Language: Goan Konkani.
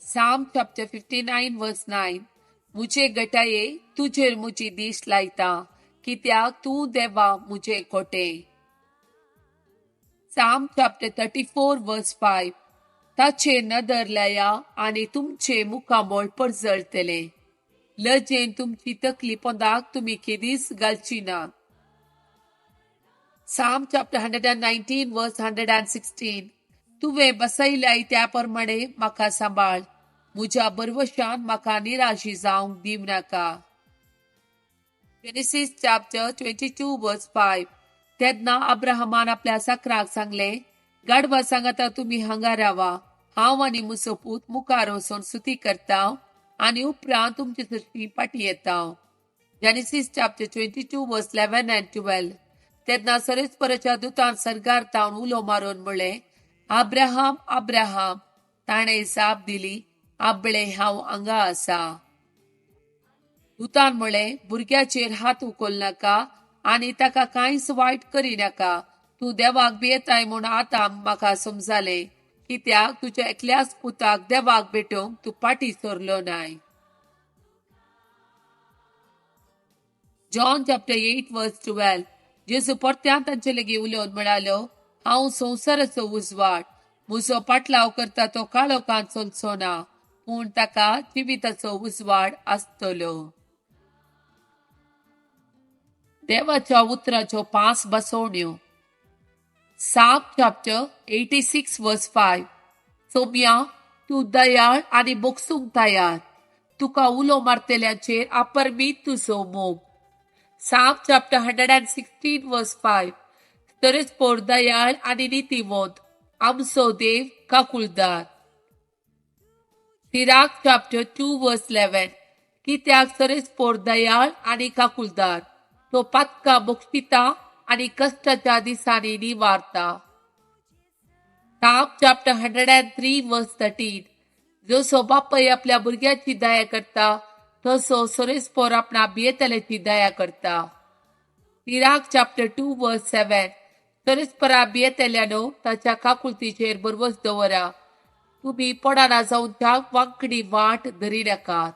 Psalm chapter 59 verse 9. मुझे गटाये तुजेर मुजी दीस लायता, कित्याक तूं देवा मुझे कोटे. Psalm chapter 34 verse 5. ताचे नदर लाया आनी तुमचे मुखामळ परजळतले, लजेन तुमची तकली पोंदाक तुमी केदीच घालची ना. Psalm chapter 119 verse 116. तुवें बसयल्याय त्या प्रमाणे म्हाका सांबाळ, म्हज्या बरवशान म्हाका निराशी जावंक दिवं नाका. Genesis chapter 22 verse 5. तेन्ना अब्राहमान आपल्या साकराक सांगलें, गाडवा सांगाता तुमी हांगा रावा, हांव आनी म्हजो पूत मुखार वचून सुती करता आनी उपरांत तुमचे सरशी फाटीं येता. Genesis chapter 22 verse 11 and 12. तेन्ना सरेस्पराच्या दुतान सर्गार तावन उलो मारून म्हणलें, अब्राहम अब्राहम. ताणें जाप दिली, आबळे हांव हांगा आसा. दुतान म्हणलें, भुरग्याचेर हात उखल नाका आनी ताका कांयच वायट करी नाका. तूं देवाक भियेताय म्हूण आतां म्हाका समजालें, कित्याक तुज्या एकल्याच पुताक देवाक भेटोवंक तूं फाटीं सरलो नाय. John chapter 8 verse 12. जेजू परत्यान तांचे लागीं उलोवन म्हणालो, हांव संवसाराचो उजवाड, म्हजो पाटलाव करता तो काळोखांत चलचो ना, पूण ताका जिविताचो उजवाड आसतलो. देवाच्या उतराच्यो 5 बसवण्यो. Psalm chapter 86 verse 5. सोम्या, तूं दयाळ आनी बोगसूंक तयार, तुका उलो मारतल्यांचेर अपरमीत तुजो मोग. Psalm chapter 116 verse 5. तरच दयाळ आनी नितीवंत, आमचो देव काकुळदार. Sirach chapter 2 verse 11. कित्याक सरेस्पोर दयाळ आनी काकुळदार, तो पातका बोगशिता आनी कश्टाच्या दिसांनी निवारता. Psalm chapter 103 verse 13. जसो बापय आपल्या भुरग्याची दया करता, तसो सरेस्पोर आपणा भियेतल्याची दया करता. Sirach chapter 2 verse 7. सरेस्परा भियेतल्यानो ताच्या काकुळतीचेर बरवस दवरा, तुमी पडाना जावच्या वांकडी वाट धरी नाकात.